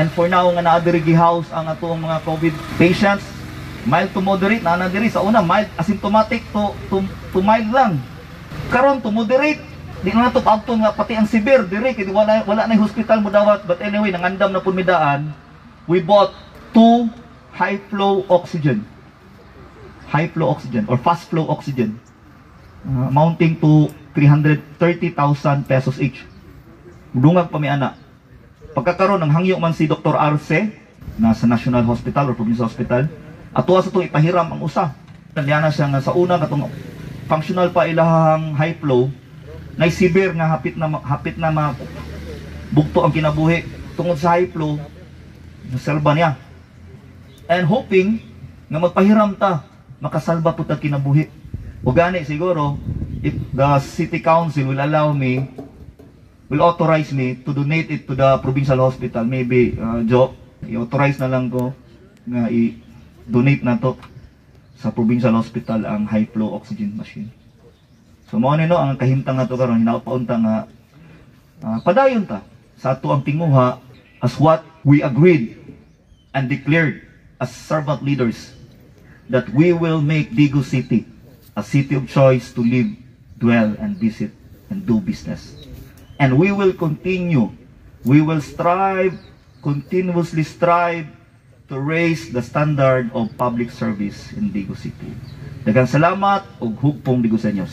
And for now nga naa diri house ang atoang mga COVID patients, mild to moderate na na diri. Sa una, mild, asymptomatic to mild lang. Karon, to moderate. Di na nato paabton nga pati ang severe diri kay wala na hospital mo dawat. But anyway, nangandam na pud mi daan. We bought two high flow oxygen, high flow oxygen or fast flow oxygen, amounting to 330,000 pesos each. Dungag pa mi ana. Pagkakaroon ng hangyo man si Dr. Arce na sa National Hospital or Provincial Hospital, atoa sa itong ipahiram ang usa. Niya na siya nga sa una katong functional pa ilahang high flow, na severe nga hapit na ma bugto ang kinabuhi tungod sa high flow, nasalba niya. And hoping nga magpahiram ta, makasalba pud tag kinabuhi. O gani siguro, if the city council will allow me, will authorize me to donate it to the provincial hospital, maybe, Jo, i-authorize na lang ko nga i-donate na to sa provincial hospital ang high flow oxygen machine. So mao ni, no, ang kahimtang nga to karon. Hinaot paunta nga padayon ta sa ato ang tinguha as what we agreed and declared as servant leaders, that we will make Digos City a city of choice to live, dwell, and visit and do business. And we will continue, we will strive, continuously strive to raise the standard of public service in Digos City. Daghang salamat ug hugpong Diguseños.